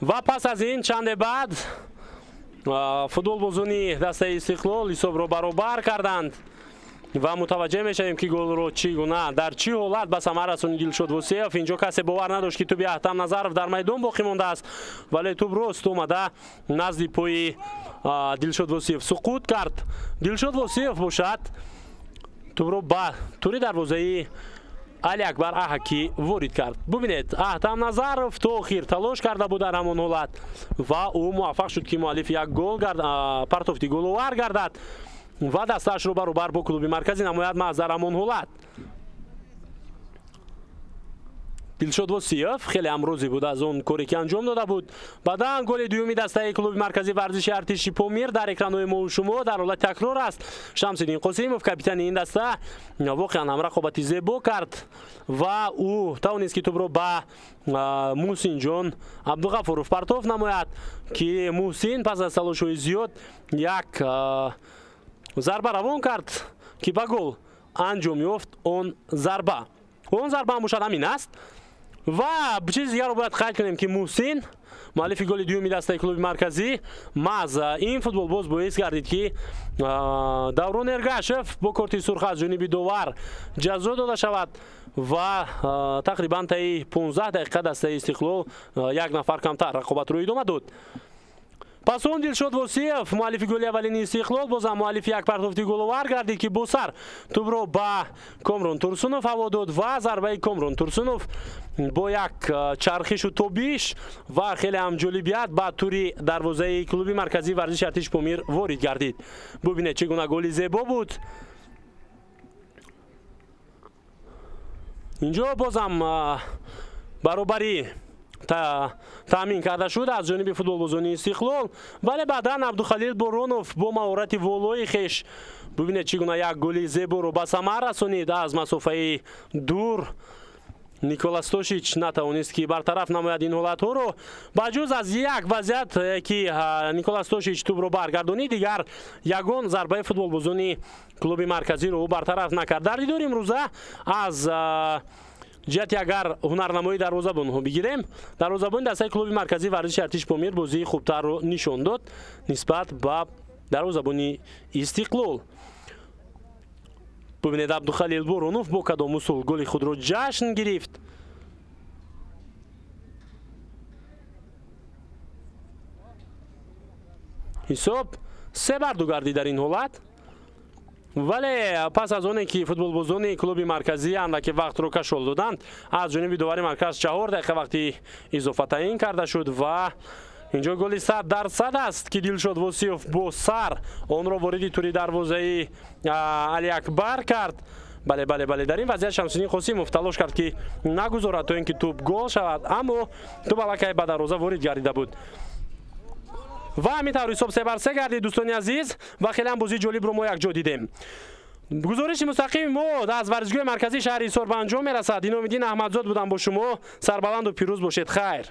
Ва пас аз ин чанде баъд футболбозони дастаи Истиқлол ҳисобро баробар карданд ва мутаваҷҷеҳ мешавем, ки голро чӣ гуна, дар чӣ ҳолат ба самар расонид Дилшод Восиев. Инҷо касе бовар надошт, ки тӯби Аҳтам Назаров дар майдон боқӣ мондааст, вале тӯб рост омада назди пои Дилшод Восиев суқут кард. Дилшод Восиев бошад, тӯбро ба тури дарвозаи Али Акбар Аҳакӣ ворид кард. Бубинед, Аҳтам Назаров то охир талош карда буд дар ҳамон ҳолат ва ӯ муваффақ шуд, ки муаллиф як гол партофти головар гардад ва дастаашро баробар бо клуби марказӣ намояд. Маҳз дар ҳамон ҳолат Дилшод Восиев хеле ҳам розӣ буд аз он коре, ки анҷом дода буд. Баъдан голи дуюми дастаи клуби марказии варзиши артиши Помир дар экранҳои мову шумо дар ҳолати такрор аст. Шамсиддин Қосимов, капитани ин даста, воқеан ҳам рақобати зебо кард ва ӯ тавонист, ки тӯбро ба Муҳсинҷон Абдуғафуров партоф намояд, ки Муҳсин пас аз талошҳои зиёд як зарба равон кард, ки ба гол анҷом ёфт он зарба. Он зарба ҳам бошад ҳамин аст. Ва чизи дигарро бояд қайд кунем, ки Муҳсин, муаллифи голи дуюми дастаи клуби марказӣ, маҳз ин футболбоз боис гардид, ки Даврон Эргашев бо корти сурх аз ҷониби довар ҷазо дода шавад ва тақрибан таи 15 дақиқа дастаи Истиқлол як нафар камтар рақобатро идома дод. Пас он Дилшод Восиев, муаллифи голи аввалини Истиқлол, бозам муаллифи як партофти головар гардид, ки бо сар тӯбро ба Комрон Турсунов ҳаво дод ва зарбаи Комрон Турсунов бо як чархишу тобиш ва хеле ҳам ҷолибият ба тури дарвозаи клуби марказии варзиши артиши Помир ворид гардид. Бубинед, чӣ гуна голи зебо буд. Инҷо бозам баробарӣ таъмин карда шуд аз ҷониби футболбозони Истиқлол, вале баъдан Абдухалил Боронов бо маҳорати волои хеш, бубинед, чӣ гуна як голи зеборо ба самар расонид аз масофаи дур. Никола Стошич натавонист, ки бартараф намояд ин ҳолатҳоро. Ба ҷуз аз як вазъият, ки Никола Стошич тӯбро баргардонид, дигар ягон зарбаи футболбозони клуби марказиро ӯ бартараф накард. Дар дидори имрӯза аз ҷиҳати агар ҳунарнамоии дарвозабонҳо бигирем, дарвозабони дастаи клуби марказии варзиши артиши Помир бозии хубтарро нишон дод нисбат ба дарвозабони Истиқлол. Бубинед, Абдухалил Боронов бо кадом усул голи худро ҷашн гирифт. Ҳисоб 3-2 гардид дар ин ҳолат. Вале пас аз оне ки футболбозони клуби марказӣ андаке вақтро кашол доданд, аз ҷониби довари марказ 4 дақиқа вақти изофа таъин карда шуд ва инҷо голи 100% аст, ки Дилшод Восиев бо сар онро вориди тури дарвозаи Али Акбар кард. Бале, бале, бале, дар ин вазъият Шамсиддин Қосимов талош кард, ки нагузорад, то ин ки тӯб гол шавад, аммо тӯб аллакай ба дарвоза ворид гардида буд. Ва ҳамин тавр ҳисоб 3-3 гардид, дӯстони азиз, ва хеле ҳам бозии ҷолибро мо якҷо дидем. Гузориши мустақими мо аз варзишгоҳи марказии шаҳри Ҳисор ба анҷом мерасад. Иnomиддин Аҳмадзод будам бо шумо. Сарбаланду пирӯз бошед. Хайр.